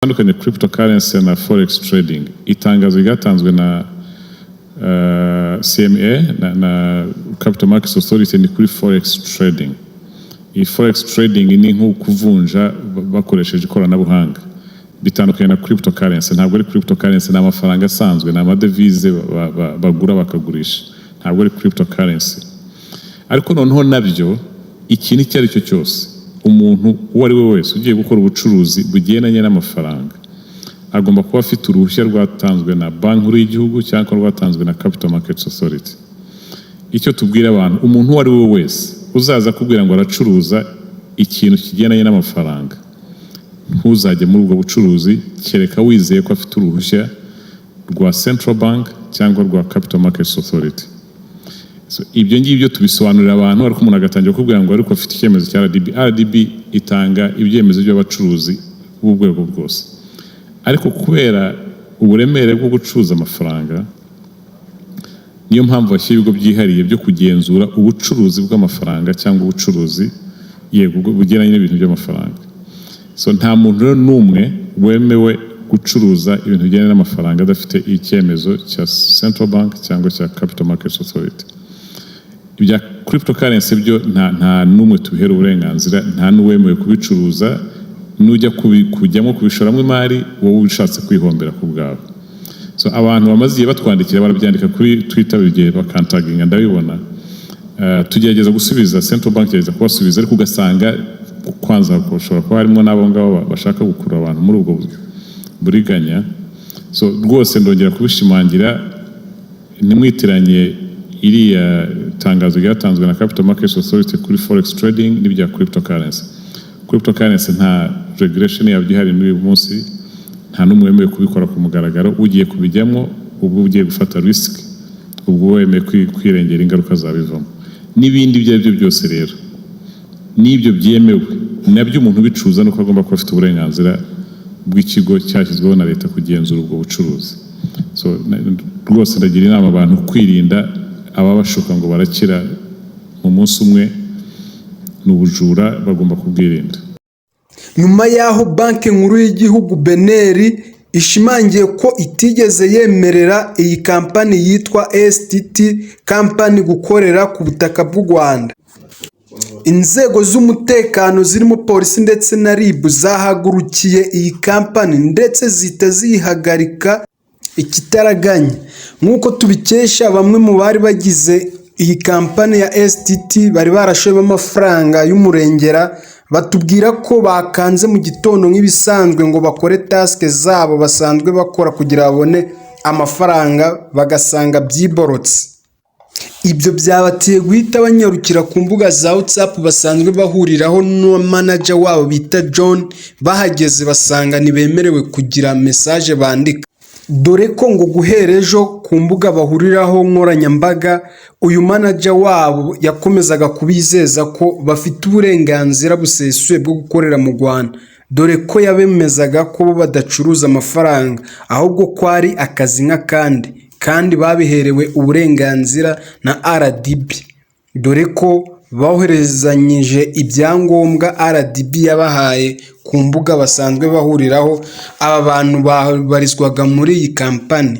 Tandukanye cryptocurrency na forex trading. Itangazo ryatanzwe na CMA na Capital Markets Authority ni kuri forex trading. Iyi forex trading ni nko kuvunja bakoresheje ikoranabuhanga, bitandukanye na cryptocurrency. Ntabwo ari cryptocurrency, ni amafaranga asanzwe, ni amadevize bagura bakagurisha, ntabwo ari cryptocurrency. Ariko noneho nabyo, ikintu icyo ari cyo cyose, umuntu uwo ari we wese ugiye gukora ubucuruzi bugendanye n'amafaranga agomba kuba afite uruhushya rwatanzwe na Banki Nkuru y'Igihugu cyangwa rwatanzwe na Capital Markets Authority. Icyo tubwira abantu, umuntu uwo ari we wese uzaza akubwira ngo aracuruza ikintu kigendanye n'amafaranga, ntuzajye muri ubwo bucuruzi kereka wizeye ko afite uruhushya rwa Central Bank cyangwa rwa Capital Markets Authority. So, ibyo ngibyo tubisobanurira abantu, ariko umuntu agatangira kukubwira ngo ariko afite icyemezo cya RDB. RDB itanga ibyemezo by'abacuruzi b'urwego bwose, ariko kubera uburemere bwo gucuruza amafaranga, niyo mpamvu bashyira ibigo byihariye byo kugenzura ubucuruzi bw'amafaranga cyangwa ubucuruzi, yego, bugendanye n'ibintu by'amafaranga. So nta muntu rero n'umwe wemewe gucuruza ibintu bijyanye n'amafaranga adafite icyemezo cya Central Bank cyangwa cya Capital Markets Authority. Ibya cryptocurrency byo nta n'umwe tubihera uburenganzira, nta n'uwemewe kubicuruza. Nujya kujyamo kubishoramo imari, wowe ushatse kwihombera ku bwawe. So abantu bamaze igihe batwandikira, barabyandika kuri Twitter buri gihe, bakantaginga, ndabibona. Tugerageza gusubiza, Central Bank igerageza kubasubiza, ariko ugasanga kwanza hashobora kuba harimo n'abo ngabo bashaka gukurura abantu muri ubwo buriganya. So rwose ndongera kubishimangira, ntimwitiranye iriya tangazo ryatanzwe na Capital Markets Authority kuri forex trading n'ibya cryptocurrency. Cryptocurrency nta regulation yabyo ihari n'uyu munsi, nta n'umwe wemewe kubikora ku mugaragaro. Ugiye kubijyamo ubwo ugiye gufata risk, ubwo wemeye kwirengera ingaruka zabivamo n'ibindi ibyo ari byo byose. Rero n'ibyo byemewe nabyo, umuntu ubicuruza nuko agomba kuba afite uburenganzira bw'ikigo cyashyizweho na leta kugenzura ubwo bucuruzi. So rwose ndagira inama abantu kwirinda ababashuka ngo barakira mu munsi umwe. Ni ubujura, bagomba kubwirinda. Nyuma y'aho Banki Nkuru y'Igihugu BNR ishimangiye ko itigeze yemerera iyi kampani yitwa STT Company gukorera ku butaka bw'u Rwanda, inzego z'umutekano zirimo polisi ndetse na RIB zahagurukiye iyi kampani ndetse zihita ziyihagarika ikitaraganya. Nk'uko tubikesha bamwe mu bari bagize iyi kampani ya STT bari barashoyemo amafaranga y'umurengera, batubwira ko bakanze mu gitondo nk'ibisanzwe ngo bakore task zabo basanzwe bakora kugira babone amafaranga, bagasanga byiborotse. Ibyo byabateye guhita banyarukira ku mbuga za WhatsApp basanzwe bahuriraho na manager wabo bita John. Bahageze basanga ntibemerewe kugira message bandika, dore ko ngo guhera ejo ku mbuga bahuriraho nkoranyambaga uyu manager wabo yakomezaga kubizeza ko bafite uburenganzira busesuye bwo gukorera mu Rwanda, dore ko yabemezaga ko bo badacuruza amafaranga, ahubwo ko ari akazi nk'akandi kandi babiherewe uburenganzira na RDB, dore ko boherezanyije ibyangombwa RDB yabahaye ku mbuga basanzwe bahuriraho. Aba bantu babarizwaga muri iyi kampani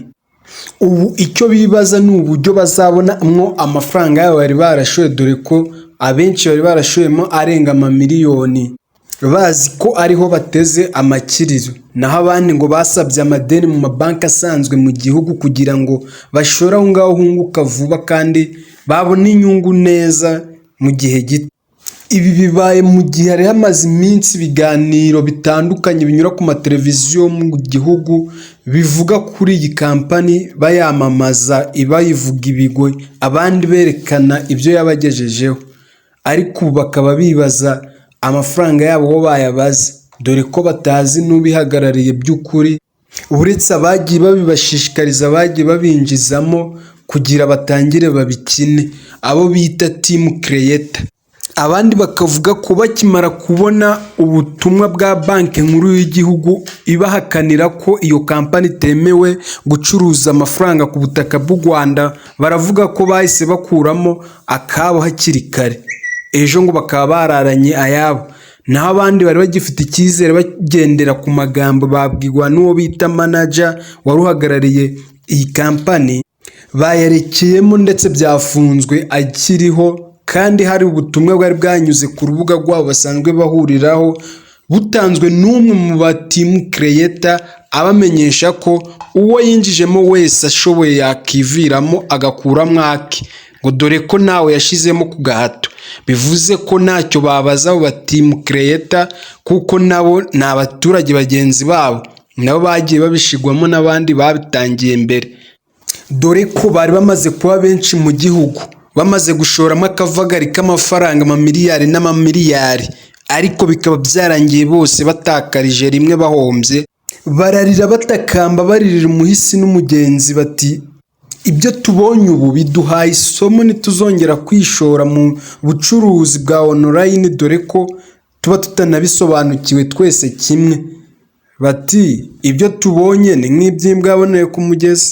ubu icyo bibaza ni uburyo bazabonamo amafaranga yabo bari barashoye, dore ko abenshi bari barashoyemo arenga amamiliyoni bazi ko ariho bateze amakiriro, naho abandi ngo basabye amadeni mu mabanki asanzwe mu gihugu kugira ngo bashore aho ngaho hunguka vuba kandi babone inyungu neza mu gihe gito. Ibi bibaye mu gihe hari hamaze iminsi ibiganiro bitandukanye binyura ku mateleviziyo mu gihugu bivuga kuri iyi kampani, bayamamaza, bayivuga ibigwi, abandi berekana ibyo yabagejejeho, ariko ubu bakaba bibaza amafaranga yabo aho bayabaze, dore ko batazi n'ubihagarariye by'ukuri, uretse abagiye babibashishikariza, bagiye babinjizamo kugira batangire babikine, abo bita team creator. Abandi bakavuga ko bakimara kubona ubutumwa bwa Banki Nkuru y'Igihugu ibahakanira ko iyo kampani itemewe gucuruza amafaranga ku butaka bw'u Rwanda, baravuga ko bahise bakuramo akabo hakiri kare, ejo ngo bakaba bararanye ayabo. Naho abandi bari bagifite icyizere bagendera ku magambo babwirwa n'uwo bita manager wari uhagarariye iyi kampani, bayarekeyemo ndetse byafunzwe akiriho, kandi hari ubutumwa bwari bwanyuze ku rubuga rwabo basanzwe bahuriraho, butanzwe n'umwe mu ba team creator, abamenyesha ko uwo yinjijemo wese ashoboye yakiviramo agakuramo ake, ngo dore ko nawe yashizemo ku gahato. Bivuze ko ntacyo babaza abo ba team creator, kuko nabo ni abaturage bagenzi babo, nabo bagiye babishigwamo n'abandi babitangiye mbere, dore ko bari bamaze kuba benshi mu gihugu, bamaze gushoramo akavagari k'amafaranga, amamiliyari n'amamiliyari, ariko bikaba byarangiye bose batakarije rimwe bahombye. Bararira batakamba, baririra umuhisi n'umugenzi, bati: "Ibyo tubonye ubu biduhaye isomo, ntituzongera kwishora mu bucuruzi bwa online, dore ko tuba tutanabisobanukiwe twese kimwe." Bati: "Ibyo tubonye ni nk'iby'imbwa yaboneye ku mugezi."